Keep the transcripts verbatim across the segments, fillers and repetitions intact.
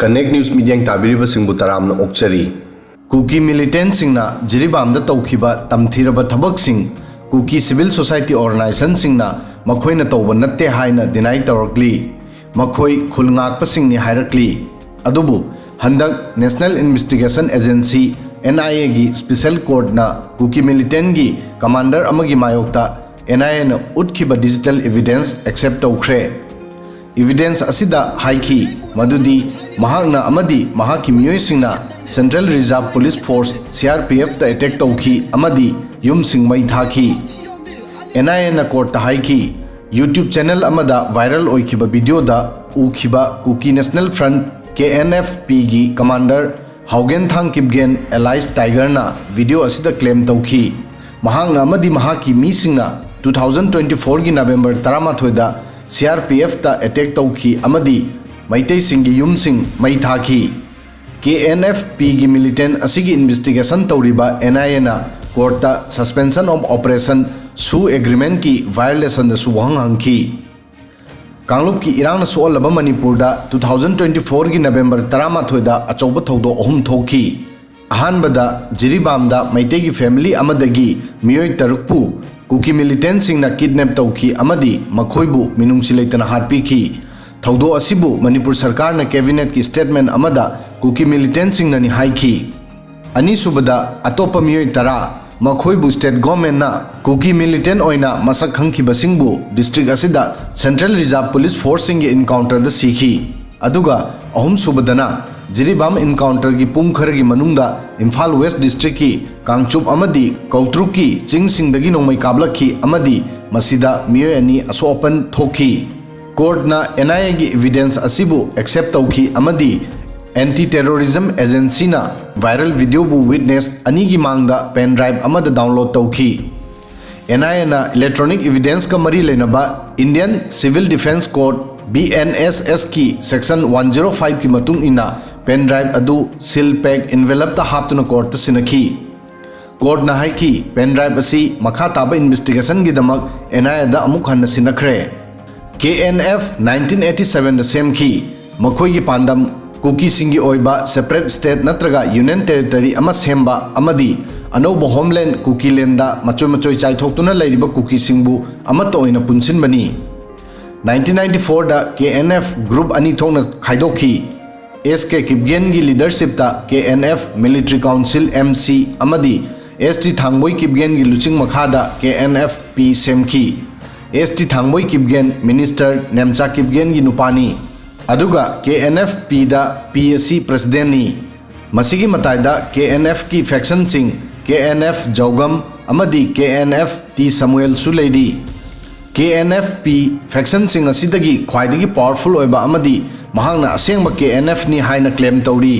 Connect News ꯃꯤꯠꯌꯦꯡ ꯇꯥꯕꯤꯔꯤꯕꯁꯤꯡꯕꯨ ꯇꯔꯥꯝꯅ ꯑꯣꯛꯆꯔꯤ꯫ ꯀꯨꯀꯤ ꯃꯤꯂꯤꯇꯦꯟꯁꯤꯡꯅ ꯖꯤꯔꯤꯕꯥꯝꯗ ꯇꯧꯈꯤꯕ ꯇꯝꯊꯤꯔꯕ ꯊꯕꯛꯁꯤꯡ ꯀꯨꯀꯤ ꯁꯤꯚꯤꯜ ꯁꯣꯁꯥꯏꯇꯤ ꯑꯣꯔꯒꯅꯥꯏꯖꯦꯁꯟꯁꯤꯡꯅ ꯃꯈꯣꯏꯅ ꯇꯧꯕ ꯅꯠꯇꯦ ꯍꯥꯏꯅ ꯗꯤꯅꯥꯏ ꯇꯧꯔꯛꯂꯤ꯫ ꯃꯈꯣꯏ ꯈꯨꯜ ꯉꯥꯛꯄꯁꯤꯡꯅꯤ ꯍꯥꯏꯔꯛꯂꯤ꯫ ꯑꯗꯨꯕꯨ ꯍꯟꯗꯛ ꯅꯦꯁꯅꯦꯜ ꯏꯟꯚꯦꯁꯇꯤꯒꯦꯁꯟ ꯑꯦꯖꯦꯟꯁꯤ, ꯑꯦꯟ ꯑꯥꯏ ꯑꯦꯒꯤ ꯁ꯭ꯄꯦꯁꯦꯜ ꯀꯣꯔꯠꯅ ꯀꯨꯀꯤ ꯃꯤꯂꯤꯇꯦꯟꯒꯤ ꯀꯃꯥꯟꯗꯔ ꯑꯃꯒꯤ ꯃꯥꯌꯣꯛꯇ ꯑꯦꯟ ꯑꯥꯏ ꯑꯦꯅ ꯎꯠꯈꯤꯕ ꯗꯤꯖꯤꯇꯦꯜ ꯏꯚꯤꯗꯦꯟꯁ ꯑꯦꯛꯁꯦꯞ ꯇꯧꯈ꯭ꯔꯦ꯫ ꯏꯚꯤꯗꯦꯟꯁ ꯑꯁꯤꯗ ꯍꯥꯏꯈꯤ ꯃꯗꯨꯗꯤ ꯃꯍꯥꯛꯅ ꯑꯃꯗꯤ ꯃꯍꯥꯛꯀꯤ ꯃꯤꯑꯣꯏꯁꯤꯡꯅ central reserve police force, C R P ꯑꯦꯐꯇ ꯑꯦꯇꯦꯛ ꯇꯧꯈꯤ ꯑꯃꯗꯤ ꯌꯨꯝꯁꯤꯡ ꯃꯩ ꯊꯥꯈꯤ꯫ ꯑꯦꯟ ꯑꯥꯏ ꯑꯦꯅ ꯀꯣꯔꯠꯇ ꯍꯥꯏꯈꯤ, YouTube ꯆꯦꯅꯦꯜ ꯑꯃꯗ ꯚꯥꯏꯔꯦꯜ ꯑꯣꯏꯈꯤꯕ ꯚꯤꯗꯤꯑꯣꯗ ꯎꯈꯤꯕ Kuki national front, K N F ꯄꯤꯒꯤ ꯀꯃꯥꯟꯗꯔ ꯍꯥꯎꯒꯦꯟꯊꯥꯡ ꯀꯤꯞꯒꯦꯟ, alias Tigerꯅ ꯚꯤꯗꯤꯑꯣ ꯑꯁꯤꯗ ꯀ꯭ꯂꯦꯝ ꯇꯧꯈꯤ꯫ ꯃꯍꯥꯛꯅ ꯑꯃꯗꯤ ꯃꯍꯥꯛꯀꯤ ꯃꯤꯁꯤꯡꯅ two thousand twenty fourꯒꯤ ꯅꯕꯦꯝꯕꯔ ꯇꯔꯥꯃꯥꯊꯣꯏꯗ ꯁꯤ ꯑꯥꯔ ꯄꯤ ꯑꯦꯐꯇ ꯑꯦꯇꯦꯛ ꯇꯧꯈꯤ ꯑꯃꯗꯤ ꯃꯩꯇꯩꯁꯤꯡꯒꯤ ꯌꯨꯝꯁꯤꯡ ꯃꯩ ꯊꯥꯈꯤ꯫ ꯀꯦ ꯑꯦꯟ ꯑꯦꯐ ꯄꯤꯒꯤ ꯃꯤꯂꯤꯇꯦꯟ ꯑꯁꯤꯒꯤ ꯏꯟꯚꯦꯁꯇꯤꯒꯦꯁꯟ ꯇꯧꯔꯤꯕ ꯑꯦꯟ ꯑꯥꯏ ꯑꯦꯅ ꯀꯣꯔꯠꯇ Suspension of Operation, ꯁꯨ ꯑꯦꯒ꯭ꯔꯤꯃꯦꯟꯠꯀꯤ ꯚꯥꯏꯑꯣꯂꯦꯁꯟꯗꯁꯨ ꯋꯥꯍꯪ ꯍꯪꯈꯤ꯫ ꯀꯥꯡꯂꯨꯞꯀꯤ ꯏꯔꯥꯡꯅ ꯁꯣꯛꯍꯜꯂꯕ ꯃꯅꯤꯄꯨꯔꯗ two thousand twenty fourꯒꯤ ꯅꯕꯦꯝꯕꯔ ꯇꯔꯥꯃꯥꯊꯣꯏꯗ ꯑꯆꯧꯕ ꯊꯧꯗꯣꯛ ꯑꯍꯨꯝ ꯊꯣꯛꯈꯤ꯫ ꯑꯍꯥꯟꯕꯗ ꯖꯤꯔꯤꯕꯥꯝꯗ ꯃꯩꯇꯩꯒꯤ ꯐꯦꯃꯤꯂꯤ ꯑꯃꯗꯒꯤ ꯃꯤꯑꯣꯏ ꯇꯔꯨꯛꯄꯨ ꯀꯨꯀꯤ ꯃꯤꯂꯤꯇꯦꯟꯁꯤꯡꯅ ꯀꯤꯗꯅꯦꯞ ꯇꯧꯈꯤ ꯑꯃꯗꯤ ꯃꯈꯣꯏꯕꯨ ꯃꯤꯅꯨꯡꯁꯤ ꯂꯩꯇꯅ ꯍꯥꯠꯄꯤꯈꯤ꯫ ꯊꯧꯗꯣꯛ ꯑꯁꯤꯕꯨ ꯃꯅꯤꯄꯨꯔ ꯁꯔꯀꯥꯔꯅ ꯀꯦꯕꯤꯅꯦꯠꯀꯤ ꯁ꯭ꯇꯦꯠꯃꯦꯟ ꯑꯃꯗ ꯀꯨꯀꯤ ꯃꯤꯂꯤꯇꯦꯟꯁꯤꯡꯅꯅꯤ ꯍꯥꯏꯈꯤ꯫ ꯑꯅꯤꯁꯨꯕꯗ, ꯑꯇꯣꯞꯄ ꯃꯤꯑꯣꯏ ꯇꯔꯥ, ꯃꯈꯣꯏꯕꯨ ꯁ꯭ꯇꯦꯠ ꯒꯣꯔꯃꯦꯟꯅ ꯀꯨꯀꯤ ꯃꯤꯂꯤꯇꯦꯟ ꯑꯣꯏꯅ ꯃꯁꯛ ꯈꯪꯈꯤꯕꯁꯤꯡꯕꯨ ꯗꯤꯁꯇ꯭ꯔꯤꯛ ꯑꯁꯤꯗ ꯁꯦꯟꯇ꯭ꯔꯦꯜ ꯔꯤꯖꯥꯔꯚ ꯄꯨꯂꯤꯁ ꯐꯣꯔꯁꯁꯤꯡꯒꯤ ꯏꯟꯀꯥꯎꯟꯇꯔꯗ ꯁꯤꯈꯤ꯫ ꯑꯗꯨꯒ ꯑꯍꯨꯝꯁꯨꯕꯗꯅ, ꯖꯤꯔꯤꯕꯥꯝ ꯏꯟꯀꯥꯎꯟꯇꯔꯒꯤ ꯄꯨꯡ ꯈꯔꯒꯤ ꯃꯅꯨꯡꯗ ꯏꯝꯐꯥꯜ ꯋꯦꯁ ꯗꯤꯁꯇ꯭ꯔꯤꯛꯀꯤ ꯀꯥꯡꯆꯨꯞ ꯑꯃꯗꯤ ꯀꯧꯇ꯭ꯔꯨꯛꯀꯤ ꯆꯤꯡꯁꯤꯡꯗꯒꯤ ꯅꯣꯡꯃꯩ ꯀꯥꯞꯂꯛꯈꯤ ꯑꯃꯗꯤ ꯃꯁꯤꯗ ꯃꯤꯑꯣꯏ ꯑꯅꯤ ꯑꯁꯣꯛ ꯑꯄꯟ ꯊꯣꯛꯈꯤ꯫ ꯀꯣꯔꯠꯅ ꯑꯦꯟ ꯑꯥꯏ ꯑꯦꯒꯤ ꯏꯚꯤꯗꯦꯟꯁ ꯑꯁꯤꯕꯨ ꯑꯦꯛꯁꯦꯞ ꯇꯧꯈꯤ ꯑꯃꯗꯤ ꯑꯦꯟꯇꯤ ꯇꯦꯔꯣꯔꯤꯖꯝ ꯑꯦꯖꯦꯟꯁꯤꯅ ꯚꯥꯏꯔꯦꯜ ꯚꯤꯗꯤꯑꯣꯕꯨ ꯋꯤꯠꯅꯦꯁ ꯑꯅꯤꯒꯤ ꯃꯥꯡꯗ ꯄꯦꯟ ꯗ꯭ꯔꯥꯏꯚ ꯑꯃꯗ ꯗꯥꯎꯟꯂꯣꯗ ꯇꯧꯈꯤ꯫ ꯑꯦꯟ ꯑꯥꯏ ꯑꯦꯅ ꯏꯂꯦꯛꯇ꯭ꯔꯣꯅꯤꯛ ꯏꯚꯤꯗꯦꯟꯁꯀ ꯃꯔꯤ ꯂꯩꯅꯕ Indian Civil Defence Code, B N S S ꯀꯤ section one zero fiveꯀꯤ ꯃꯇꯨꯡ ꯏꯟꯅ ꯄꯦꯟ ꯗ꯭ꯔꯥꯏꯚ ꯑꯗꯨ ꯁꯤꯜ ꯄꯦꯛ ꯏꯟꯚꯦꯂꯞꯇ ꯍꯥꯞꯇꯨꯅ ꯀꯣꯔꯠꯇ ꯁꯤꯟꯅꯈꯤ꯫ ꯀꯣꯔꯠꯅ ꯍꯥꯏꯈꯤ, ꯄꯦꯟ ꯗ꯭ꯔꯥꯏꯚ ꯑꯁꯤ ꯃꯈꯥ ꯇꯥꯕ ꯏꯟꯚꯦꯁꯇꯤꯒꯦꯁꯟꯒꯤꯗꯃꯛ ꯑꯦꯟ ꯑꯥꯏ ꯑꯦꯗ ꯑꯃꯨꯛ ꯍꯟꯅ ꯁꯤꯟꯅꯈ꯭ꯔꯦ꯫ ꯀꯦ ꯑꯦꯟ ꯑꯦꯐ nineteen eighty sevenꯗ ꯁꯦꯝꯈꯤ꯫ ꯃꯈꯣꯏꯒꯤ ꯄꯥꯟꯗꯝ ꯀꯨꯀꯤꯁꯤꯡꯒꯤ ꯑꯣꯏꯕ separate state ꯅꯠꯇ꯭ꯔꯒ union territory ꯑꯃ ꯁꯦꯝꯕ ꯑꯃꯗꯤ ꯑꯅꯧꯕ homeland ꯀꯨꯀꯤꯂꯦꯟꯗ ꯃꯆꯣꯏ ꯃꯆꯣꯏ ꯆꯥꯏꯊꯣꯛꯇꯨꯅ ꯂꯩꯔꯤꯕ ꯀꯨꯀꯤꯁꯤꯡꯕꯨ ꯑꯃꯠꯇ ꯑꯣꯏꯅ ꯄꯨꯟꯁꯤꯟꯕꯅꯤ꯫ ꯅꯥꯏꯟꯇꯤꯟ ꯅꯥꯏꯟꯇꯤ ꯐꯣꯔꯗ ꯀꯦ ꯑꯦꯟ ꯑꯦꯐ group ꯑꯅꯤ ꯊꯣꯛꯅ ꯈꯥꯏꯗꯣꯛꯈꯤ꯫ ꯑꯦꯁ ꯀꯦ ꯀꯤꯞꯒꯦꯟꯒꯤ leadershipꯇ K N F military council, M C, ꯑꯃꯗꯤ ꯑꯦꯁ ꯇꯤ ꯊꯥꯡꯕꯣꯏ ꯀꯤꯞꯒꯦꯟꯒꯤ ꯂꯨꯆꯤꯡ ꯃꯈꯥꯗ ꯀꯦ ꯑꯦꯟ ꯑꯦꯐ ꯄꯤ ꯁꯦꯝꯈꯤ꯫ ꯑꯦꯁ ꯇꯤ ꯊꯥꯡꯕꯣꯏ ꯀꯤꯞꯒꯦꯟ minister ꯅꯦꯝꯆꯥ ꯀꯤꯞꯒꯦꯟꯒꯤ ꯅꯨꯄꯥꯅꯤ꯫ ꯑꯗꯨꯒ ꯀꯦ ꯑꯦꯟ ꯑꯦꯐ ꯄꯤꯗ ꯄꯤ ꯑꯁꯤ presidentꯅꯤ꯫ ꯃꯁꯤꯒꯤ ꯃꯇꯥꯏꯗ ꯀꯦ ꯑꯦꯟ ꯑꯦꯐꯀꯤ factionꯁꯤꯡ ꯀꯦ ꯑꯦꯟ ꯑꯦꯐ ꯖꯧꯒꯝ ꯑꯃꯗꯤ ꯀꯦ ꯑꯦꯟ ꯑꯦꯐ ꯇꯤ ꯁꯃꯨꯑꯦꯜꯁꯨ ꯂꯩꯔꯤ꯫ ꯀꯦ ꯑꯦꯟ ꯑꯦꯐ ꯄꯤ factionꯁꯤꯡ ꯑꯁꯤꯗꯒꯤ ꯈ꯭ꯋꯥꯏꯗꯒꯤ powerful ꯑꯣꯏꯕ ꯑꯃꯗꯤ ꯃꯍꯥꯛꯅ ꯑꯁꯦꯡꯕ ꯀꯦ ꯑꯦꯟ ꯑꯦꯐꯅꯤ ꯍꯥꯏꯅ claim ꯇꯧꯔꯤ꯫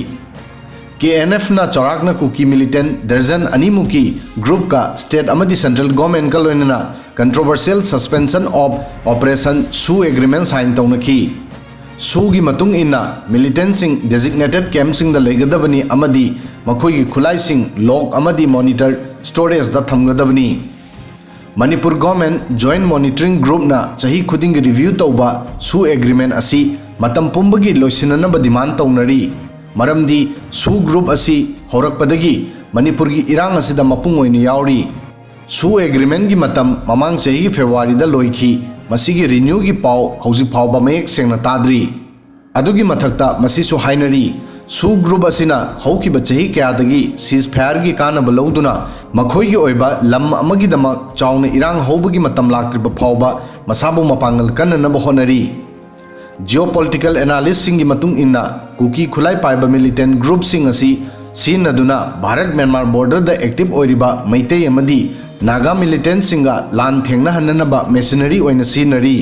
ꯀꯦ ꯑꯦꯟ ꯑꯦꯐꯅ ꯆꯥꯎꯔꯥꯛꯅ ꯀꯨꯀꯤ militant ꯗꯔꯖꯟ ꯑꯅꯤꯃꯨꯛꯀꯤ groupꯀ state ꯑꯃꯗꯤ central governmentꯀ ꯂꯣꯏꯅꯅ controversial suspension of operation ꯁꯨ agreement sign ꯇꯧꯅꯈꯤ꯫ ꯁꯨꯒꯤ ꯃꯇꯨꯡ ꯏꯟꯅ militantꯁꯤꯡ designated campꯁꯤꯡꯗ ꯂꯩꯒꯗꯕꯅꯤ ꯑꯃꯗꯤ ꯃꯈꯣꯏꯒꯤ ꯈꯨꯠꯂꯥꯏꯁꯤꯡ lock ꯑꯃꯗꯤ monitor storageꯗ ꯊꯝꯒꯗꯕꯅꯤ꯫ ꯃꯅꯤꯄꯨꯔ government joint monitoring groupꯅ ꯆꯍꯤ ꯈꯨꯗꯤꯡꯒꯤ review ꯇꯧꯕ ꯁꯨ agreement ꯑꯁꯤ ꯃꯇꯝ ꯄꯨꯝꯕꯒꯤ ꯂꯣꯏꯁꯤꯟꯅꯅꯕ demand ꯇꯧꯅꯔꯤ꯫ ꯃꯔꯝꯗꯤ ꯁꯨ group ꯑꯁꯤ ꯍꯧꯔꯛꯄꯗꯒꯤ ꯃꯅꯤꯄꯨꯔꯒꯤ ꯏꯔꯥꯡ ꯑꯁꯤꯗ ꯃꯄꯨꯡ ꯑꯣꯏꯅ ꯌꯥꯎꯔꯤ꯫ ꯁꯨ agreementꯒꯤ ꯃꯇꯝ ꯃꯃꯥꯡ ꯆꯍꯤꯒꯤ Februaryꯗ ꯂꯣꯏꯈꯤ꯫ ꯃꯁꯤꯒꯤ renewꯒꯤ ꯄꯥꯎ ꯍꯧꯖꯤꯛ ꯐꯥꯎꯕ ꯃꯌꯦꯛ ꯁꯦꯡꯅ ꯇꯥꯗ꯭ꯔꯤ꯫ ꯑꯗꯨꯒꯤ ꯃꯊꯛꯇ ꯃꯁꯤꯁꯨ ꯍꯥꯏꯅꯔꯤ, ꯁꯨ group ꯑꯁꯤꯅ ꯍꯧꯈꯤꯕ ꯆꯍꯤ ꯀꯌꯥꯗꯒꯤ ceasefireꯒꯤ ꯀꯥꯟꯅꯕ ꯂꯧꯗꯨꯅ ꯃꯈꯣꯏꯒꯤ ꯑꯣꯏꯕ ꯂꯝ ꯑꯃꯒꯤꯗꯃꯛ ꯆꯥꯎꯅ ꯏꯔꯥꯡ ꯍꯧꯕꯒꯤ ꯃꯇꯝ ꯂꯥꯛꯇ꯭ꯔꯤꯕ ꯐꯥꯎꯕ ꯃꯁꯥꯕꯨ ꯃꯄꯥꯡꯒꯜ ꯀꯟꯅꯅꯕ ꯍꯣꯠꯅꯔꯤ꯫ Geopolitical analystꯁꯤꯡꯒꯤ ꯃꯇꯨꯡ ꯏꯟꯅ, ꯀꯨꯀꯤ ꯈꯨꯠꯂꯥꯏ ꯄꯥꯏꯕ militant groupꯁꯤꯡ ꯑꯁꯤ ꯁꯤꯖꯤꯟꯅꯗꯨꯅ ꯚꯥꯔꯠ ꯃ꯭ꯌꯥꯟꯃꯥꯔ borderꯗ active ꯑꯣꯏꯔꯤꯕ ꯃꯩꯇꯩ ꯑꯃꯗꯤ ꯅꯥꯒꯥ militantꯁꯤꯡꯒ ꯂꯥꯟ ꯊꯦꯡꯅꯍꯟꯅꯅꯕ machinery ꯑꯣꯏꯅ ꯁꯤꯖꯤꯟꯅꯔꯤ꯫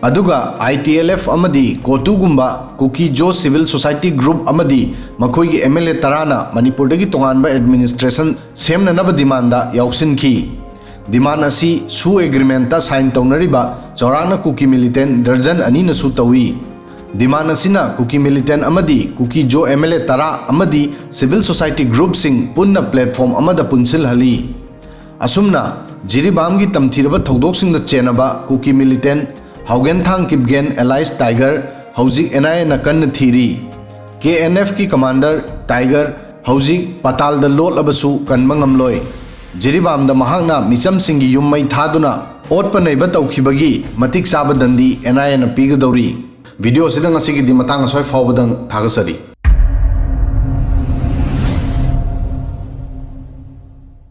ꯑꯗꯨꯒ ꯑꯥꯏ ꯇꯤ ꯑꯦꯜ ꯑꯦꯐ ꯑꯃꯗꯤ ꯀꯣꯇꯨꯒꯨꯝꯕ ꯀꯨꯀꯤ ꯖꯣ civil society group ꯑꯃꯗꯤ ꯃꯈꯣꯏꯒꯤ ꯑꯦꯝ ꯑꯦꯜ ꯑꯦ ꯇꯔꯥꯅ ꯃꯅꯤꯄꯨꯔꯗꯒꯤ ꯇꯣꯉꯥꯟꯕ administration ꯁꯦꯝꯅꯅꯕ demandꯗ ꯌꯥꯎꯁꯤꯟꯈꯤ꯫ Demand ꯑꯁꯤ ꯁꯨ agreementꯇ sign ꯇꯧꯅꯔꯤꯕ ꯆꯥꯎꯔꯥꯛꯅ ꯀꯨꯀꯤ militant ꯗꯔꯖꯟ ꯑꯅꯤꯅꯁꯨ ꯇꯧꯏ꯫ Demand ꯑꯁꯤꯅ ꯀꯨꯀꯤ militant ꯑꯃꯗꯤ ꯀꯨꯀꯤ ꯖꯣ ꯑꯦꯝ ꯑꯦꯜ ꯑꯦ ꯇꯔꯥ ꯑꯃꯗꯤ civil society groupꯁꯤꯡ ꯄꯨꯟꯅ platform ꯑꯃꯗ ꯄꯨꯟꯁꯤꯜꯍꯜꯂꯤ꯫ ꯑꯁꯨꯝꯅ ꯖꯤꯔꯤꯕꯥꯝꯒꯤ ꯇꯝꯊꯤꯔꯕ ꯊꯧꯗꯣꯛꯁꯤꯡꯗ ꯆꯦꯟꯅꯕ ꯀꯨꯀꯤ militant ꯍꯥꯎꯒꯦꯟꯊꯥꯡ ꯀꯤꯞꯒꯦꯟ alias Tiger ꯍꯧꯖꯤꯛ ꯑꯦꯟ ꯑꯥꯏ ꯑꯦꯅ ꯀꯟꯅ ꯊꯤꯔꯤ꯫ ꯀꯦ ꯑꯦꯟ ꯑꯦꯐꯀꯤ ꯀꯃꯥꯟꯗꯔ ꯇꯥꯏꯒꯔ ꯍꯧꯖꯤꯛ ꯄꯇꯥꯜꯗ ꯂꯣꯠꯂꯕꯁꯨ ꯀꯟꯕ ꯉꯝꯂꯣꯏ꯫ ꯖꯤꯔꯤꯕꯥꯝꯗ ꯃꯍꯥꯛꯅ ꯃꯤꯆꯝꯁꯤꯡꯒꯤ ꯌꯨꯝ ꯃꯩ ꯊꯥꯗꯨꯅ ꯑꯣꯠꯄ ꯅꯩꯕ ꯇꯧꯈꯤꯕꯒꯤ ꯃꯇꯤꯛ ꯆꯥꯕ ꯗꯟꯗꯤ ꯑꯦꯟ ꯑꯥꯏ ꯑꯦꯅ ꯄꯤꯒꯗꯧꯔꯤ꯫ ꯚꯤꯗꯤꯑꯣꯁꯤꯗ ꯉꯁꯤꯒꯤꯗꯤ ꯃꯇꯥꯡ ꯑꯁ꯭ꯋꯥꯏ ꯐꯥꯎꯕꯗꯪ ꯊꯥꯒꯠꯆꯔꯤ꯫